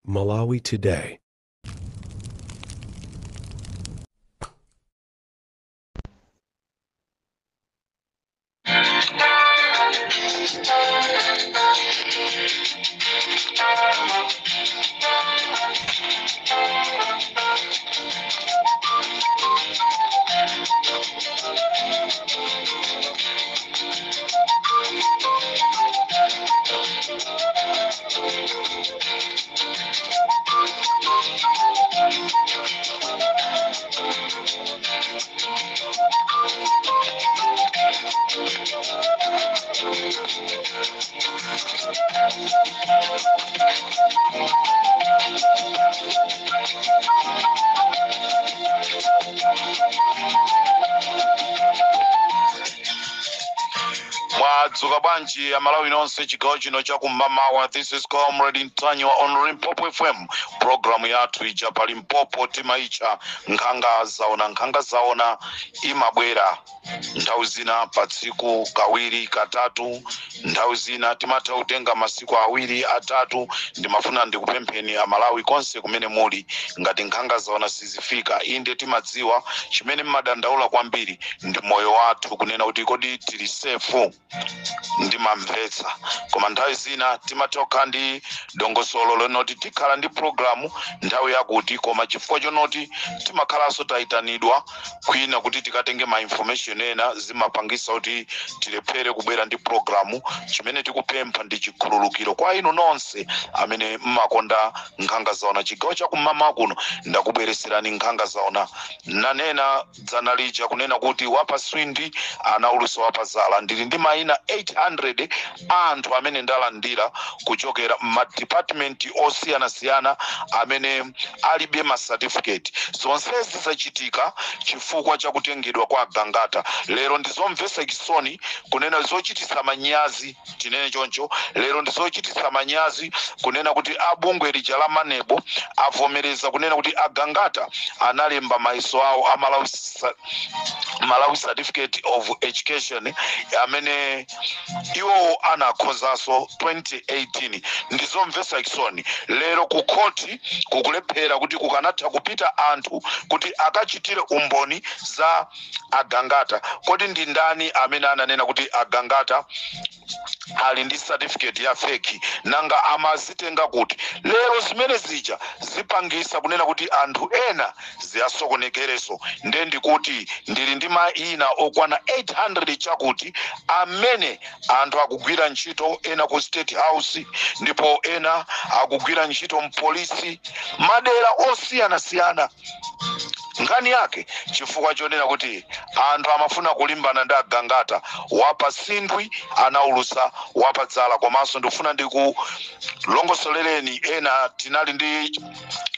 Malawi Today. Mwadzuka bwanji Amalawi nonse chigawo chino chakum'mamawa? This is Comrade Ntanyiwa on Limpopo FM. Programu yathu ija pa Limpopo timaitcha Nkhanga Zaona. Nkhanga Zaona imabwera nthawi zina pa tsiku kawiri, katatu, nthawi zina timatha kutenga masiku 2, 3. Ndimafuna ndikupempheni Amalawi konse kumene muli, ngati Nkhanga Zaona sizifika, inde timadziwa chimene mmadandaula kwambiri ndi moyo wathu, kunena kuti kodi tili safe? Ndimamvetsa, koma nthawi zina timatha kukhala ndi dongosolo lonoti tikhala ndi programu nthawi yakuti, koma chifukwa chonoti timakhalanso tayitanidwa kwina kuti tikatenge ma information ena, zimapangisa kuti tilephere kubwera ndi programu. Chimene tikupempha ndi chikhululukiro kwa inu nonse amene mmakonda Nkhanga Zaona. Chigawo chakum'mamawa kuno ndakubwereserani Nkhanga Zaona. Nanena dzana lija kunena kuti wapaswindi anaulusa wapazala. Ndili ndi mayina 800 a anthu amene ndalandira kuchokera m'madipatimenti osiyanasiyana amene alibe ma certificate. Zonsezi zachitika chifukwa chakutengedwa kwa Gangata. Lero ndizomvetsa chisoni kunena, zochititsa manyazi, tinene choncho, lero ndizochititsa manyazi kunena kuti abungwe lija la MANEB avomereza kunena kuti Agangata analemba mayeso awo a Malawi Certificate of Education amene iwowo anakhozanso 2018. Ndizomvetsa chisoni, lero ku khoti kukulephera kuti kukanatha kupita anthu kuti akachitire umboni za Agangata. Kodi ndi ndani amene ananena kuti Agangata ali ndi certificate ya fake? Nanga amazitenga kuti? Lero zimene zija zipangisa kunena kuti anthu ena ziyasokonekereso. Nde ndikuti ndili ndi mayina okwana 800 chakuti amene anthu akugwira ntchito, ena ku State House, ndipo ena akugwira ntchito mpolisi, madera osiyanasiyana. Nkhani yake chifukwa chonena kuti anthu amafuna kulimbana ndi Agangata, wapa sindwi anaulusa wapadzala. Komanso ndikufuna ndikulongosolereni ena, tinali ndi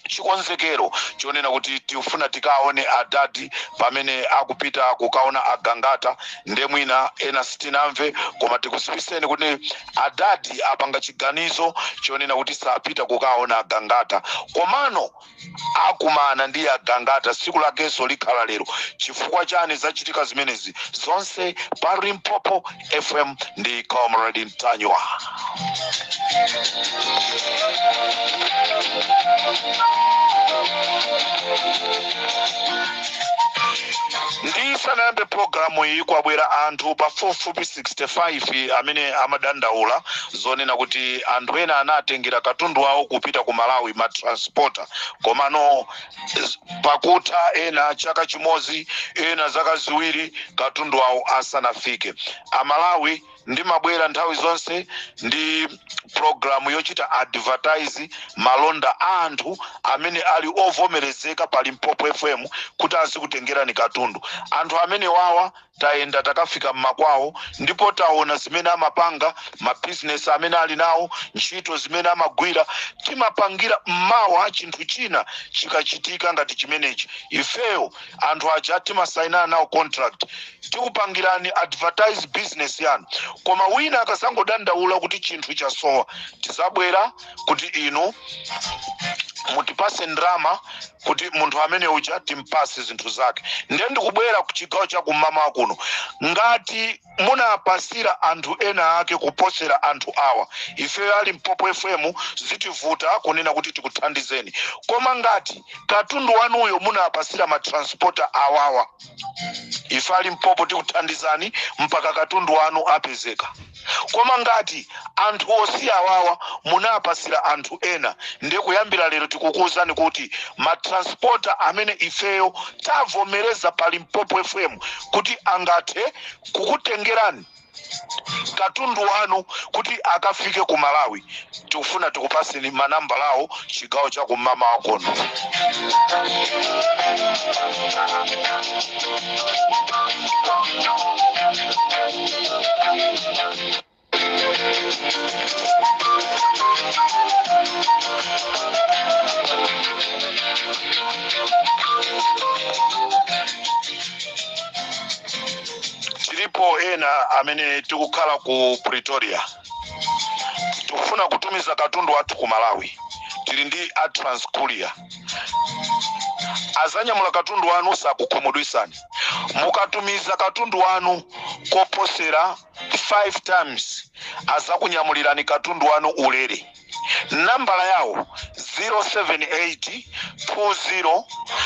chikonzekero chonena kuti tifuna tikaone adadi pamene akupita kukaona Agangata. Nde mwina ena sitinamve, koma tikuziwiseni kuti adadi apanga chiganizo chonena kuti sapita kukaona Agangata, komano akumana ndi Agangata, tsiku lakenso likhala lero. Chifukwa chani zachitika zimenezi zonse? Pa Limpopo FM ndi Comrade Ntanyiwa. Ndisanayambe programu iyi, kwabwera anthu pafupifupi 65 amene amadandaula zonena kuti anthu ena anatengera katundu wawo kupita ku Malawi, ma transporter, komano pakutha ena chaka chimodzi, ena zaka 2, katundu wawo asanafike. Amalawi, ndimabwera nthawi zonse ndi programu yochita advertise malonda a anthu amene ali ovomerezeka pa Limpopo FM kuti azikutengerani katundu. Anthu amene wawa tayenda takafika mmakwawo ndipo taona zimene amapanga, mabizinesi amene ali nawo, ntchito zimene amagwira. Timapangira mmawa chinthu china chikachitika ngati chimenechi, ifeyo anthu aja timasayinana nawo contract, tikupangirani advertise business yanu, koma wina akazangodandaula kuti chinthu chasowa, tizabwera kuti inu mutipase ndrama kuti munthu amene uja timpase zinthu zake. Ndiye ndikubwera ku chigawo cha kum'mamawa kuno. Muno ngati munapasira anthu ena ake kuposera anthu awa, ifeyo a Limpopo FM zitivuta kunena kuti tikuthandizeni. Koma ngati katundu wanuyo munapasira matransporter awawa, ife a Limpopo tikuthandizani mpaka katundu wanu apezeka. Koma ngati anthu osiya awawa munapasira anthu ena, ndiye kuyambira lero tikukuwuzani kuti matransporter amene ifeyo tavomereza pa Limpopo FM kuti angathe kukutengerani katundu wanu kuti akafike ku Malawi, tikufuna tikupaseni manambala awo chigawo cha kummawa kuno. Tilipo ena amene tikukhala ku Pretoria, tikufuna kutumiza katundu wathu ku Malawi. Tili ndi a Transcourier, azanyamula katundu wanu, sakukhumudwisani. Mukatumiza katundu wanu koposera 5 times, azakunyamulirani katundu wanu ulere. Nambala yawo 078 20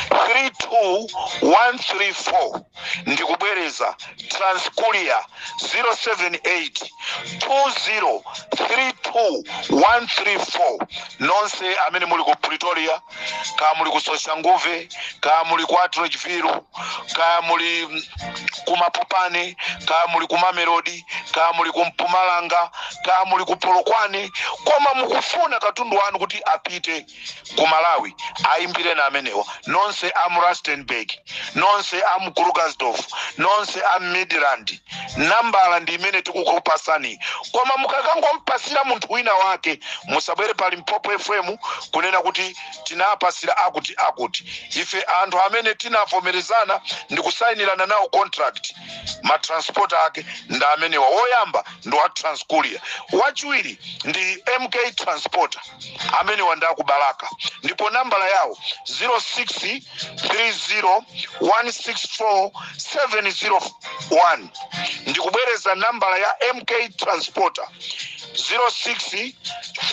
32 134. Ndikubwereza, Transcourier 078 20 32 134. Nonse amene muli ku Pretoria, kaya muli ku Soshanguve, kaya muli ku Atteridgeville, kaya muli ku Mapopane, kaya muli ku Mamelodi, kaya muli ku Mpumalanga, kaya muli ku Polokwane, koma mukufuna katundu wanu kuti apite ku Malawi, ayimbire na amenewa. Nonse a mu Rustenburg, nonse a mu Krugersdorp, nonse a Midrand, nambala ndi imene tikukupasani. Koma mukakangompasira munthu wina wake, musabwere pa Limpopo FM kunena kuti tinapasira akuti akuti. Ife anthu amene tinavomerezana ndi kusayinirana nawo contract, matransport ake ndi amenewa. Woyamba ndi wa Transcourier, wachiwiri ndi MK Transporter, amenewa ndi akubalaka, ndipo nambala yawo 0630 164 701. Ndikubwereza, nambala ya MK Transporter 06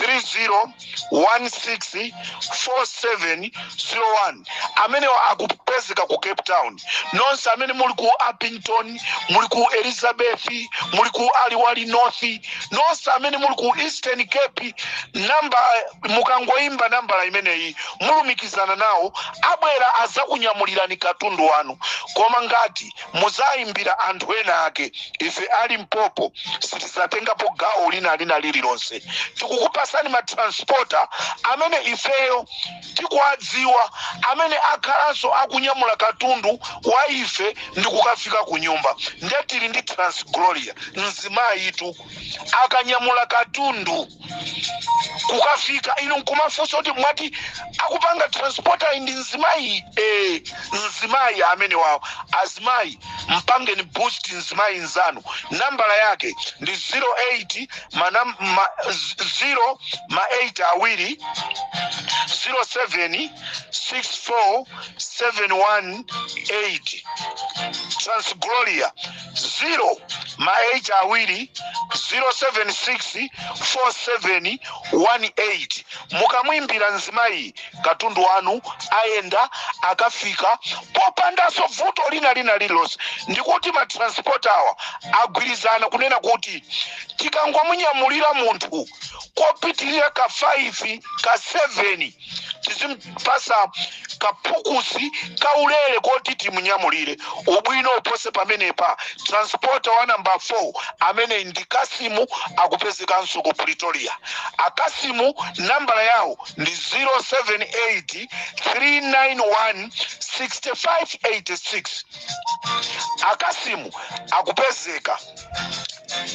30 16 4701. Amenewa akupezeka ku Cape Town. Nonse amene muli ku Upington, muli ku Elizabeth, muli ku Aliwal North, nonse amene muli ku Eastern Cape, namba mukangoimba nambala imeneyi mulumikizana nawo, abwera azakunyamulirani katundu wanu. Koma ngati muzayimbira anthu ena ake, ife a Limpopo sitizatengapo gawo lina lina lililonse. Tikukupasani matransporter amene ifeyo tikuwadziwa, amene akhalanso akunyamula katundu wa ife ndi kukafika ku nyumba. Ndiye tili ndi Transgloria, mzimayitu akanyamula katundu kukafika, inu nkumafunsa kuti mwati akupanga transporter ndi mzimayi? Mzimayi amene wawo. Azimayi, mpangeni boost mzimayi nzanu. Nambala yake ndi 08 ma 0 ma 8 awiri 07 64 718. Transgloria 0 ma 8 awiri 076 47 18. Mukamwimbira mzimayi, katundu wanu ayenda akafika popandanso vuto lina lina lililonse. Ndikuti matransport awa agwirizana kunena kuti tikangomunyamulira munthu kopitirira ka 5 ka 7, tizimpasa kaphukusi kaulere koti timunyamulire. Ubwino upose pamenepa. Transporter wa namba 4 amene ndi Kasimu, akupezekanso ku Pretoria. Akasimu nambala yawo ndi 078 391 6586. Akasimu akupezeka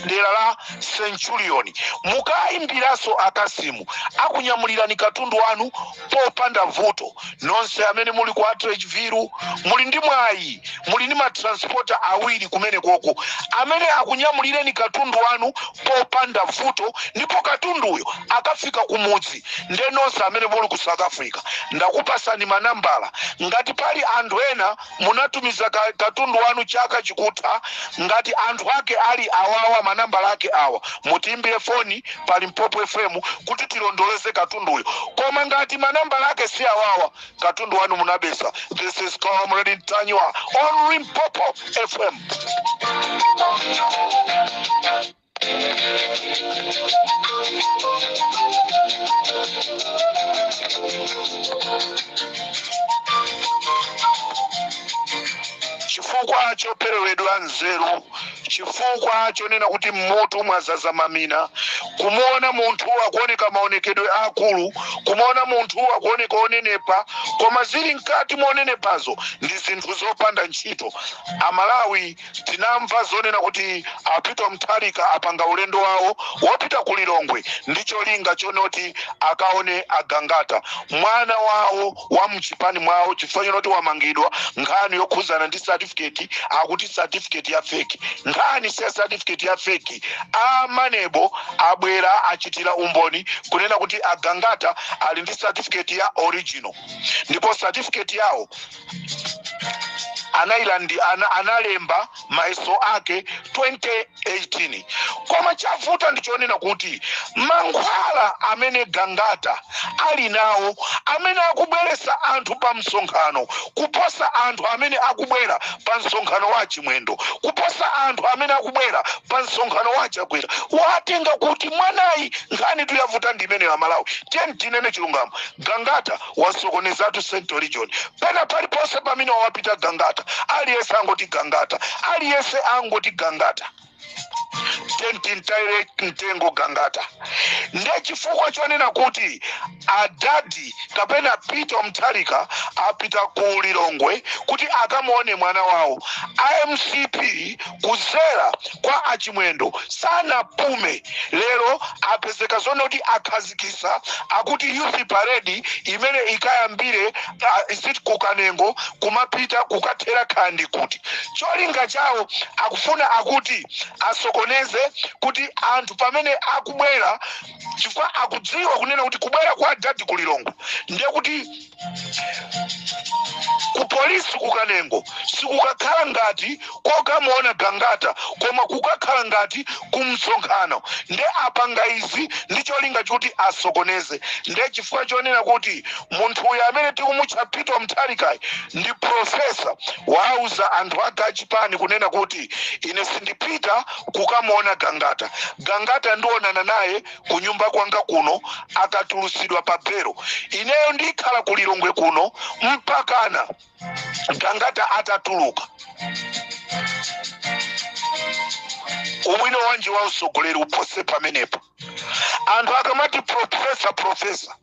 Dera la Centurion. Mukayimbiranso akasimu akunyamulirani katundu wanu popanda vuto. Nonse amene muli ku Atteridgeville, muli ndi mwayi, muli ndi matransporter awiri kumene koko amene akunyamulireni katundu wanu popanda vuto, ndipo katunduyo akafika kumudzi. Nde nonse amene muli ku South Africa, ndakupasani manambala. Ngati pali anthu ena munatumiza katundu wanu chaka chikutha, ngati anthu ake ali awawa, manambala ake awa, mutiimbire foni pa Limpopo FM kuti tilondoleze katunduyo. Koma ngati manambala ake si awawa, katundu wanu munabesa. This is Comrade Ntanyiwa on Limpopo FM. Chifukwa choperewedwa nzeru, chifukwa chonena kuti mmutu mwazaza mamina, kumuona munthu akuoneka maonekedwe akulu, kumuona munthu akuoneka onenepa, koma zili mkati monenepazo ndi zinthu zopanda ntchito. Amalawi, tinamva zonena kuti a Peter Mutharika apanga ulendo wawo wopita ku Lilongwe ndi cholinga chonoti akaone agangata, mwana wawo wa mchipani mwawo, chifukwa chonoti wamangidwa nkhani yokhuzana ndi certificate, akuti certificate ya fake. Nkhani si ya certificate ya fake. A MANEB abwera, achitira umboni kunena kuti agangata ali ndi certificate ya original, ndipo certificate yawo analemba mayeso ake 2018. Koma chavuta ndichonena kuti mankhwala amene Gangata ali nawo, amene akubweresa anthu pa msonkhano kuposa anthu amene akubwera pa msonkhano wa Chimwendo, kuposa anthu amene akubwera pa msonkhano wa Chakwera, watenga kuti mwanayi? Nkhani tuyavuta ndi imene ya Malawi. Tiyeni tinene chilungamo, Gangata wasokonezatu Central Region. Pena paliponse pamene wapita Gangata, aliyense angoti Gangata, aliyense angoti Gangata. Tentintayire mtengo Gangata. Nde chifukwa chonena kuti adadi kapena Peter Mutharika apita ku Lilongwe kuti akamuone mwana wawo, iMCP kuzera kwa achimwendo sanapume. Lero apezeka zonoti akhazikisa akuti youth parade imene ikayambire is it kukanengo, kumapita kukathera khandi, kuti cholinga chawo akufuna akuti asokoneze kuti anthu pamene akubwera, chifukwa akudziwa kunena kuti kubwera kwa adadi ku Lilongwe ndiye kuti ku polisi kukanengo sikukakhala ngati kokamuona Gangata, koma kukakhala ngati kumsonkhano. Nde apanga izi ndi cholinga chokuti asokoneze. Nde chifukwa chonena kuti munthu uyu amene tikumutcha Peter Mutharikayi ndi professor, wauza anthu ake achipani kunena kuti ine sindipita kukamuona Gangata. Gangata ndionana naye kunyumba kwanga kuno akatulusidwa pa belo. Ineyo ndikhala ku Lilongwe kuno mpakana Gangata atatuluka. Ubwino wanji wa usogoleri upose pamenepo? Anthu akamati professor, professor,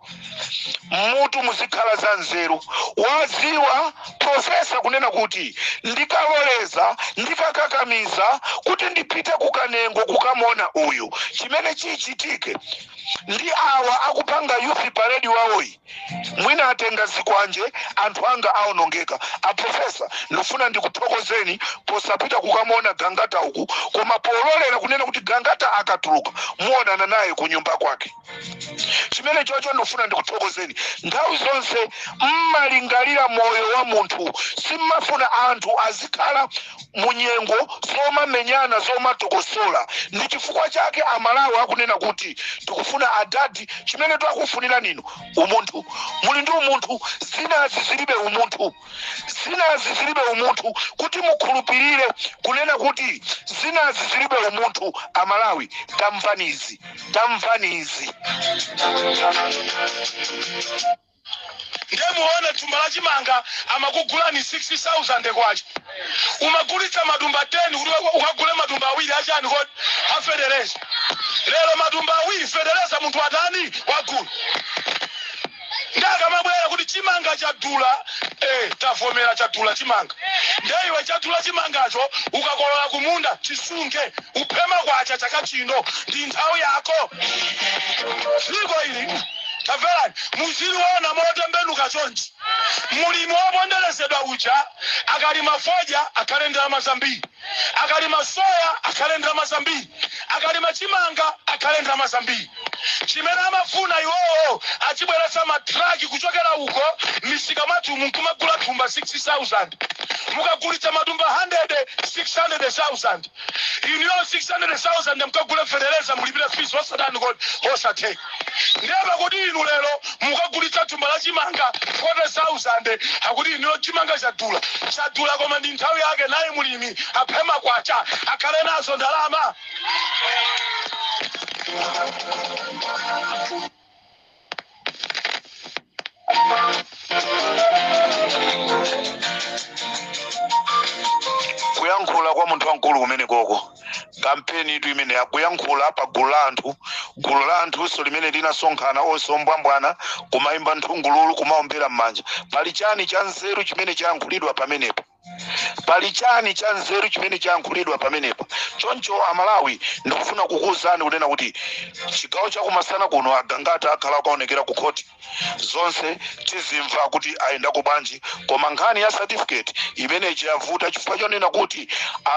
mutu muzikhala za nzeru. Waziwa professor kunena kuti ndikaloleza, ndikakakamiza kuti ndipite kukanengo kukamona uyu, chimene chichitike ndi awa akupanga youth parade wawoyi, mwina atenga zikwanje, anthu anga aonongeka. Aprofessor, ndifuna ndikuthokozeni posapita kukamona Gangata uku, koma pololera kunena kuti Gangata akatuluka muonana naye kunyumba kwake. Chimene chocho ndifuna ndikuthokozeni. Nthawi zonse mmalingalira moyo wa munthu, simmafuna anthu azikhala munyengo zomamenyana, zomatokosola. Ndi chifukwa chake Amalawi akunena kuti tikufuna adadi. Chimene twakufunira ninu umunthu, muli ndi umunthu. Zinazi zilibe umunthu, zinazi zilibe umunthu. Kuti mukhulupirire kunena kuti zinazi zilibe umunthu, Amalawi, tamvanizi, tamvanizi. Ndiye muone thumba la chimanga amakugulani 6000 kwacha, umagulitsa matumba 10 kuti ukagule matumba awiri achani kodi? Afedereza. Lero matumba awiri fetereza munthu atani? Wagula. Ndakamabwera kuti chimanga chadula, tavomera, chadula chimanga. Ndeiwe chadula chimangacho, ukakolola kumunda chisunge, uphema kwacha. Chaka chino ndi nthawi yako. Dziko ili, tamverani, muziliona motembenuka chonchi. Mulimi woponderezedwa uja akalima fodya akhale ndalama zambiri, akalima soya akhale ndalama zambiri, akalima chimanga akhale ndalama zambiri. Chimene amafuna iwowo, achibweretsa matraki kuchokera uko misika mwathu, nkumagula thumba 60,000, mukagulitsa matumba 100, 600,000. Iniyo 600,000 mukagule fetereza, mulipire fees, osatani kodi? Osatheka. Ndiye kuti inu lero mukagulitsa thumba la chimanga 40,000, akuti iniyo chimanga chadula. Chadula, koma ndi nthawi yake. Naye mulimi aphema kwacha, akhale nazo ndalama. Kuyankhula kwa munthu wamkulu kumene koko, kampeni itu imene akuyankhula pa gulu la anthu, gulu la anthunso limene linasonkhana onse ombwambwana, kumayimba nthungululu, kumaombera m'manja. Pali chani cha nzeru chimene chayankhulidwa pamenepo? Pali chani cha nzeru chimene chayankhulidwa pamenepo? Choncho Amalawi, ndikufuna kukuwuzani kunena kuti chigawo chakumasana kuno Agangata akhala akaonekera ku khoti. Zonse tizimva kuti ayendako bwanji. Koma nkhani ya certificate imeneyi yavuta chifukwa chonena kuti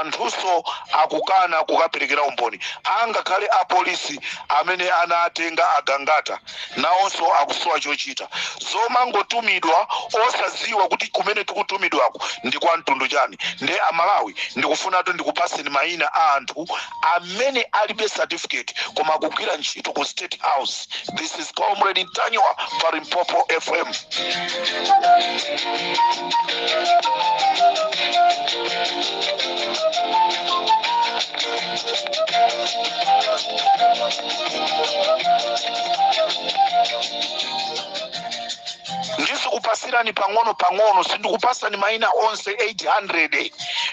anthunso akukana kukaperekera umboni. Angakhale apolisi amene anatenga Agangata nawonso akusowa chochita, zomangotumidwa osadziwa kuti kumene tikutumidwako ndi kwa mtundu chani. Nde Amalawi, ndikufunatu ndikupaseni mayina a anthu amene alibe certificate koma akugwira ntchito ku State House. This is Comrade Ntanyiwa pa Limpopo FM. Ndizikupasirani pang'ono pang'ono, sindikupasani mayina onse 800.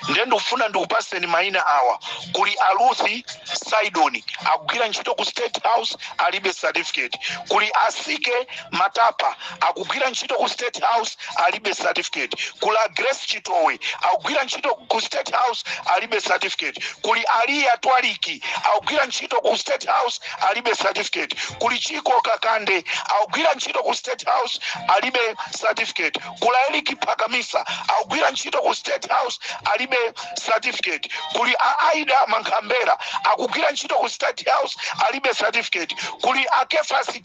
Ndiye ndikufuna ndikupaseni mayina awa. Kuli Aluthi Sidoni, akugwira ntchito ku State House, alibe certificate. Kuli Asike Matapa, akugwira ntchito ku State House, alibe certificate. Kuli a Grace Chitowe, akugwira ntchito ku State House, alibe certificate. Kuli Aliya Twaliki, akugwira ntchito ku State House, alibe certificate. Kuli Chiko Kakande, akugwira ntchito ku State House, alibe certificate. Kuli Eliki Phakamisa, akugwira ntchito ku State House, alibe certificate. Kuli a Aida Mankhambera, akugwira ntchito ku State House, alibe certificate. Kuli a Kefasi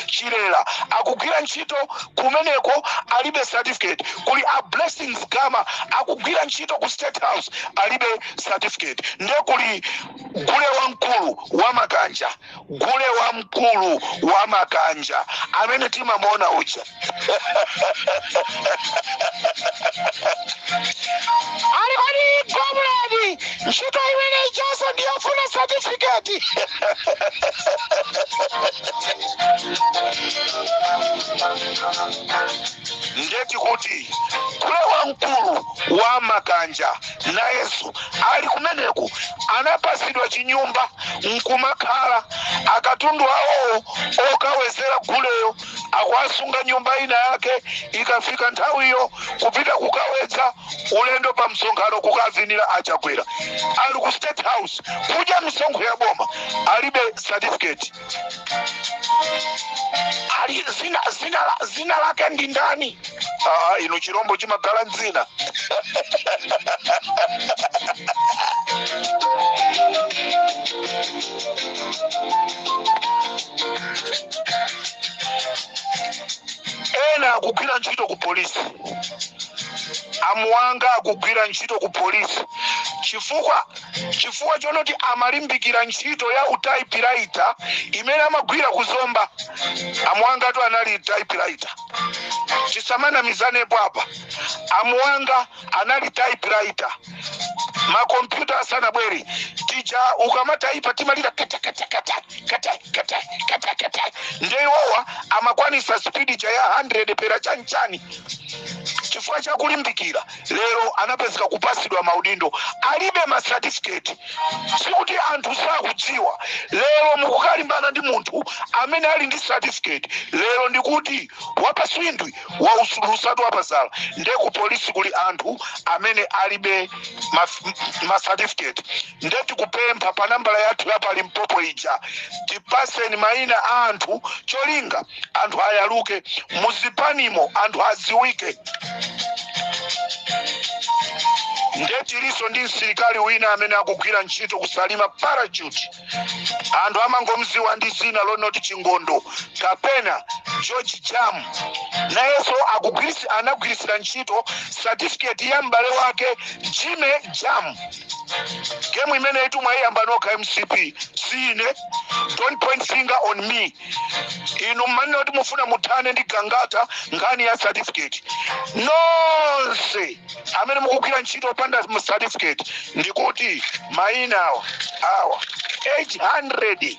Chilera, akugwira ntchito kumeneko, alibe certificate. Kuli a Blessings Gama, akugwira ntchito ku State House, alibe certificate. Ndiye kuli gule wamkulu wa makanja, gule wamkulu wa makanja amene timamuona uja, ali kodi comrade, ntchito imene ichaso ndiyofuna certificate? Ndeti kuti gule wamkulu wa makanja nayenso ali kumeneku, anapasidwa chinyumba nkumakhala. Akatundu awowo okawezera guleyo akuasunga nyumba ina yake. Ikafika nthawiyo kupita kukawedza, ulendo pa msonkhano kukavinira Achakwera. Ali ku State House kudya misonkho ya boma, alibe certificate. Ali zina lake ndi ndani? Ah, inu, chirombo chimakhala mdzina. Ena akugwira ntchito ku polisi. Amuwanga akugwira ntchito ku polisi chifukwa chonoti amalimbikira ntchito ya utypewriter imene amagwira kuzomba. Amuwangatu anali typewriter, tisamanamizanepo apa. Amuwanga anali typewriter makompyuta asanabwere. Tija ukamataipa timalira kata kata kata kata kata kata kata. Ndiye iwowa amakwanisa speed cha ya 100 pera chanchani. Chifukwa chakulimbikira, lero anapezeka kupasidwa maudindo, alibe ma certificate. Sikuti anthu sakudziwa. Lero mukukalimbana ndi munthu amene ali ndi certificate. Lero ndikuti wapaswindwi wa lusatu wapazala. Nde ku polisi kuli anthu amene alibe ma certificate. Nde tikupempha pa nambala yathu ya pa Limpopo ija, tipaseni mayina a anthu, cholinga anthu ayaluke muzipanimo, anthu aziwike. Nde tilinso ndi msilikali wina amene akugwira ntchito kuSalima Parachute. Anthu amangomziwa ndi zina lonoti Chingondo kapena George Jam. Nayenso anagwirisira ntchito certificate ya m'bale wake Jimmy Jam. Game imene itu mwayiyamba nokha MCP, sine. Don't point finger on me. Inu mmanena kuti mufuna muthane ndi Gangata nkhani ya certificate. Nonse amene mukugwira ntchito opanda mu certificate, ndikuti mayina awa awa 800.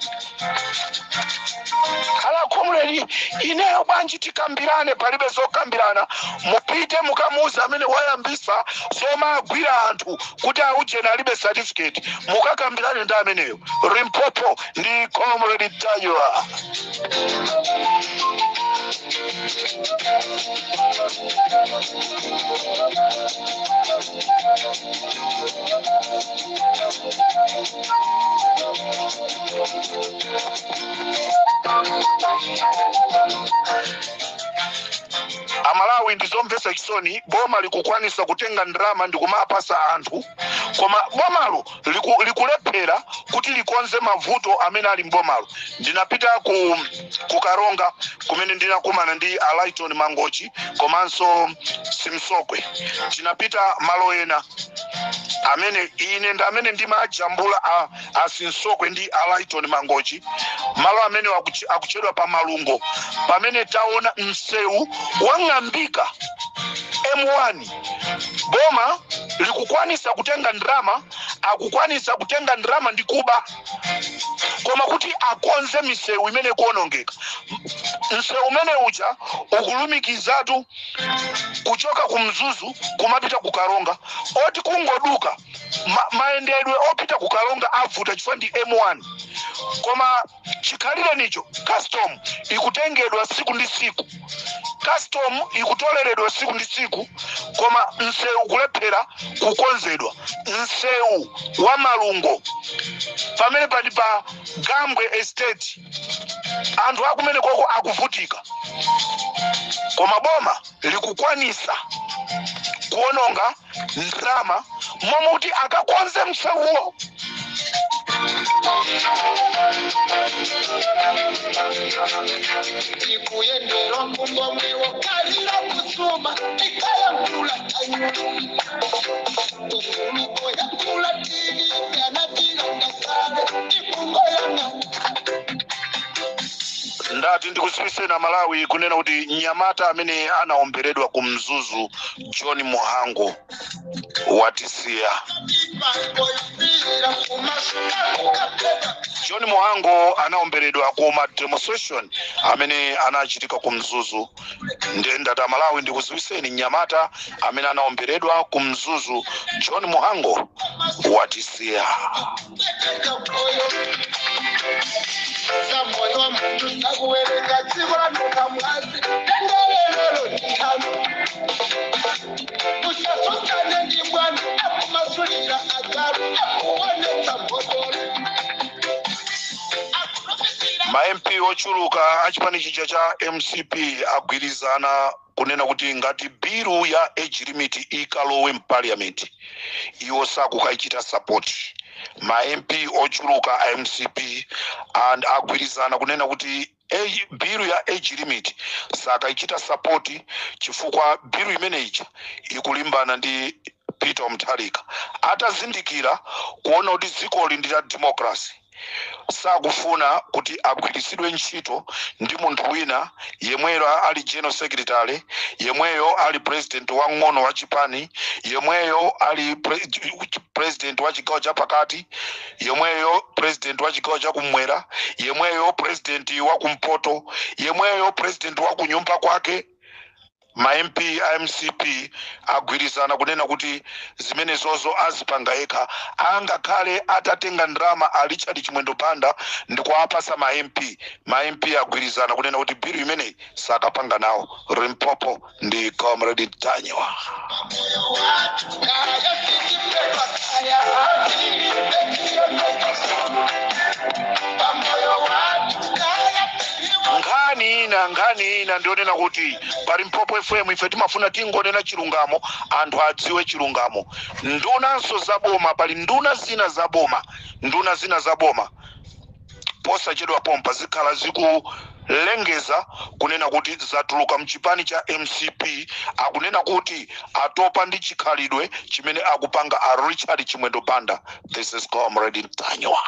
Khala comrade, ineyo bwanji tikambirane? Palibe zokambirana. Mupite mukamuuza amene wayambisa zomagwira anthu kuti aujena alibe certificate, mukakambirane ndi ameneyo. Limpopo ndi Comrade Ntanyiwa. Amalawi, ndizomvetsa chisoni. Boma likukwanisa kutenga ndalama ndikumapasa anthu, koma bomalo likulephera kuti likonze mavuto amene ali mbomalo. Ndinapita ku Karonga kumene ndinakumana ndi Alaiton Mangochi komanso Simsokwe. Tinapita malo ena amene ine ndi amene ndimajambula a Simsokwe ndi Alaiton Mangochi. Malo amene akutchedwa pa Malungo, pamene taona msewu wang'ambika M1. Boma likukwanisa kutenga ndrama, akukwanisa kutenga ndrama ndi kuba, koma kuti akonze misewu imene ikuonongeka. Msewu umene uja ukulumikizatu kuchoka ku Mzuzu kumapita ku Karonga, oti kungoduka mayendedwe opita ku Karonga avuta chifukwa ndi M1. Koma chikhalire nicho custom ikutengedwa siku ndi siku, custom ikutoleredwa siku ndi siku, koma msewu kulephera kukonzedwa. Msewu wa Malungo pamene pali pa Gambwe Estate, anthu akumene koko akuvutika, koma boma likukwanisa kuononga ndalama momuti akakonze msewuwo. Ikuyendera mungomwe wokalira kusuma ikayankula ufuluko yankula tili kanatilanga ikungoyanga. Ndati ndikudziwitseni Malawi kunena kuti mnyamata amene anaomberedwa ku Mzuzu, John Muhango, watisiya. Ipangoyosira kumasuka kukapeta. John Muhango anaomberedwa ku ma demonstration amene anachitika ku Mzuzu. Ndiye ndati Amalawi ndikudziwitseni, mnyamata amene anaomberedwa ku Mzuzu, John Muhango, watisiya. Moyo samoyo wa muntu sakuwerenga dziko lanuka mwazi tengelelelo ndithano usasusane ndi bwana akumasulira agalu akuonetsa mbodolo. Ma MP ochuluka achipani chija cha MCP agwirizana kunena kuti ngati bill ya age limit ikalowe mparliament, iwo sakukayichita support. Ma MP ochuluka a MCP and agwirizana kunena kuti bill ya age limit sakayichita support, chifukwa bill imene ija ikulimbana ndi Peter Mutharika. Atazindikira kuona kuti dzikoli ndi la democracy, sakufuna kuti agwiritsidwe ntchito ndi munthu wina yemweyo ali general secretary, yemweyo ali president wang'ono wa chipani, yemweyo ali president wa chigawo chapakati, yemweyo president wa chigawo chakumwera, yemweyo president wa kumpoto, yemweyo president wa kunyumba kwake. Ma MP a MCP agwirizana kunena kuti zimenezozo azipanga yekha, angakhale atatenga ndalama a Richard Chimwendo Banda ndikuwapasa ma MP. Ma MP agwirizana kunena kuti bill imeneyi sakapanga nawo. Limpopo ndi Comrade Ntanyiwa. Kaya sitipedwa, kaya tilibe. Pamoyo watu kaya. Nkhani ina ndionena kuti pa Limpopo FM ife timafuna tingonena chilungamo, anthu adziwe chilungamo. Ndunanso zaboma, pali nduna zina zaboma, nduna zina zaboma posachedwa pompa zikhala zikulengeza kunena kuti zatuluka mchipani cha MCP. Akunena kuti atopa ndi chikhalidwe chimene akupanga a Richard Chimwendo Banda. This is Comrade Ntanyiwa.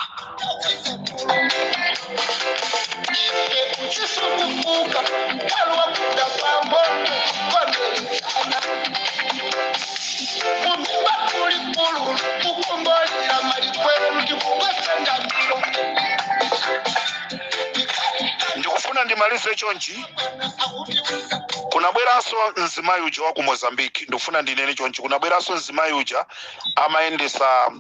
Ife kuchisukufuka kalwa kuda pambo kondelikana mumimba kulikulu kukumbolera malikwelu ndikungosendamilo. Ndikufuna ndimalize chonchi. Kunabweranso mzimayi uja wa ku Mozambique. Ndikufuna ndinene chonchi: kunabweranso mzimayi uja amayendesa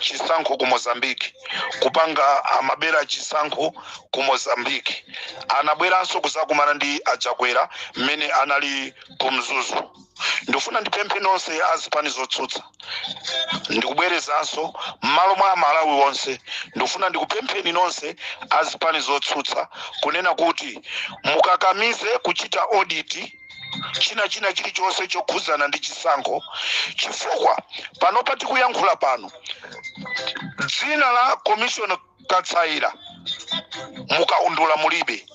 chisankho ku Mozambique, kupanga amabera chisankho ku Mozambique. Anabweranso kuzakumana ndi aJakwera mmene anali ku Mzuzu. Ndikufuna ndipemphe nonse azipani zotsutsa, ndikubwerezanso m'malo mwa Amalawi onse, ndikufuna ndikupempheni nonse azipani zotsutsa kunena kuti mukakamize kuchita audit china chilichonse chokhuzana ndi chisankho, chifukwa panopa tikuyankhula pano dzina la Commissioner Katsaira mukaundula mulibe,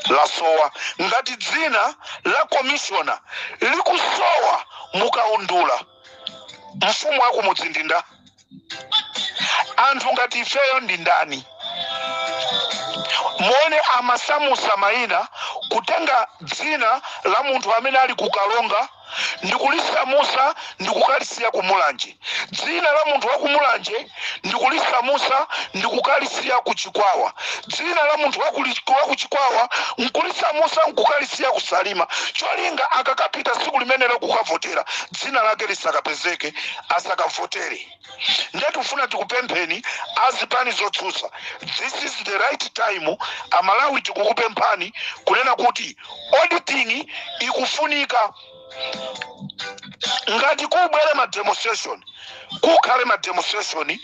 lasowa. Ngati dzina la commissioner likusowa mukaundula, mfumu wakumudzi ndi nda anthu ngati ifeyo ndi ndani? Muone, amasamusa mayina, kutenga dzina la munthu amene ali kukalonga ndikulisamusa ndikukalisiya kumulanje, dzina la munthu wakumulanje ndikulisamusa ndikukalisiya kuchikwawa, dzina la munthu wakuchikwawa nkulisamusa nkukalisiya kusalima. Cholinga akakapita tsiku limenelo kukavotera, dzina lake lisakapezeke, asakavotere. Ndiye tifuna tikupempheni azipani zotsutsa, this is the right time. Amalawi, tikukupemphani kunena kuti auditing ikufunika. Ngati kubwere ma demonstration, kukhale ma demonstration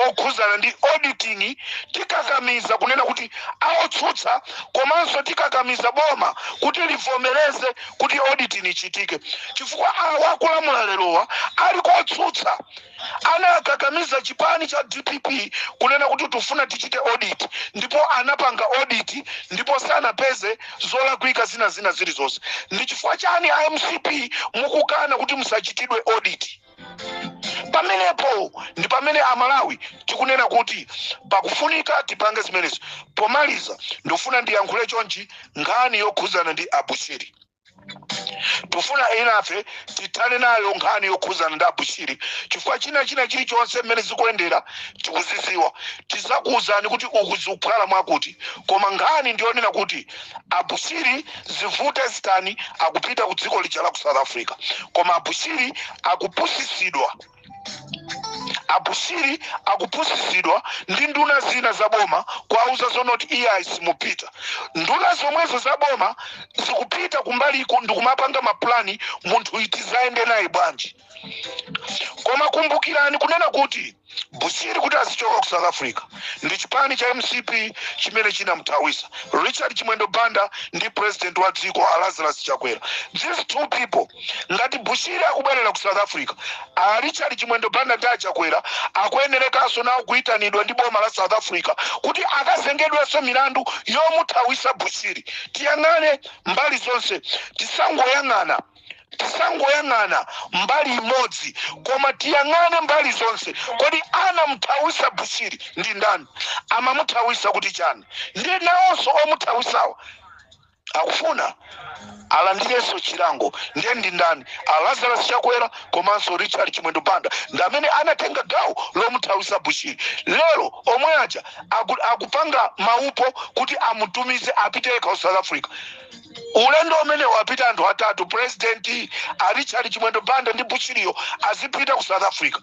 okhuzana ndi auditing. Tikakamiza kunena kuti aotsutsa, komanso tikakamiza boma kuti livomereze kuti auditing ichitike, chifukwa awa akulamula lerowa ali kotsutsa anakakamiza chipani cha DPP kunena kuti tifuna tichite audit, ndipo anapanga audit ndipo sanapeze zolakwika zina zina zilizonse. Ndi chifukwa chani iMCP mukukana kuti musachitidwe audit? Pamenepo ndi pamene Amalawi tikunena kuti pakufunika tipange zimenezo. Pomaliza, ndikufuna ndiyankhule chonchi: nkhani yokhuzana ndi aBushiri, tufuna inafe tithane nayo nkhani yokhuzana ndi aBushiri, chifukwa china chilichonse mmene zikuyendera tikuziziwa. Tizakuwuzani kuti uku zikukhala mwakuti, koma nkhani ndiyonena kuti aBushiri, zivute zitani, akupita ku dziko lija la ku South Africa. Koma aBushiri akupusisidwa, aBushiri akupusisidwa ndi nduna zina za boma kwauza zonoti iye simupita. Nduna zomwezo za boma zikupita kumbaliku ndikumapanga mapulani, munthu itizaende naye bwanji? Koma kumbukirani kunena kuti Bushiri kuti azichoka ku South Africa ndi chipani cha MCP chimene chinamthawisa, Richard Chimwendo Banda ndi president wa dziko a Lazarus Chakwera. These two people, ngati Bushiri akubwerera ku South Africa, a Richard Chimwendo Banda ndi aChakwera akuyenerekanso nawo kuyitanidwa ndi boma la South Africa kuti akazengedwenso milandu yomuthawisa Bushiri. Tiyang'ane mbali zonse, tisangoyang'ana mbali imodzi, koma tiyang'ane mbali zonse. Kodi anamthawisa Bushiri ndi ndani? Amamuthawisa kuti chani? Ndi nawonso omuthawisawa Akufuna alandirenso chilango. Ndiye ndi ndani? A Lazarus Chakwera komanso Richard Chimwendo Banda ndi amene anatenga gawo lomuthawisa Bushiri. Lero omwe aja akupanga maupo kuti amutumize apite yekha ku South Africa. Ulendo umene wapita anthu atatu, President, a Richard Chimwendo Banda ndi Bushiriyo, azipita ku South Africa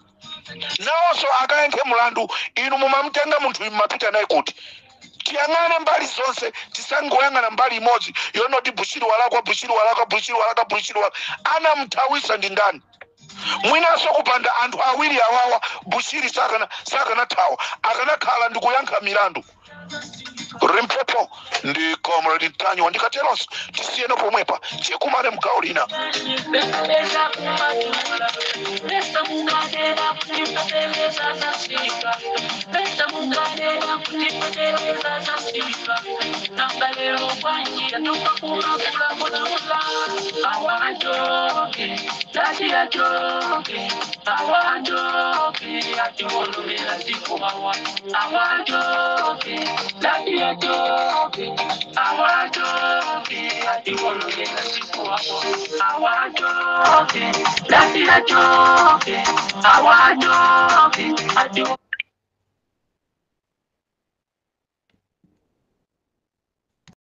nawonso akayankhe mulandu. Inu mumamutenga munthu, mumapita naye kuti? Tiyang'ane mbali zonse, tisangoyang'ana mbali imodzi yonoti Bushiri walakwa, Bushiri walakwa, Bushiri walakwa, Bushiri walakwa. Anamthawisa ndi ndani? Mwinanso kupanda anthu awiri awawa, Bushiri sakanathawa, akanakhala ndi kuyankha milandu. Limpopo ndi Comrade Ntanyiwa. Ndikateronso tisiyene pomwepa, tikumane mgawo lina. Bembeleza kumatula Pesa munganena kutipeleza zasika. Pesa munganena kutipeleza zasika. Namba lero kwanjira tukakula kutula. Awajoke, lati ajoke. Awajoke, atiwolomela zikuwawa. Awajoke, lati ajoke. Awajoke, atiwolomela zikuwawa. Awajoke, lati ajoke. Awajoke, atiwolomela.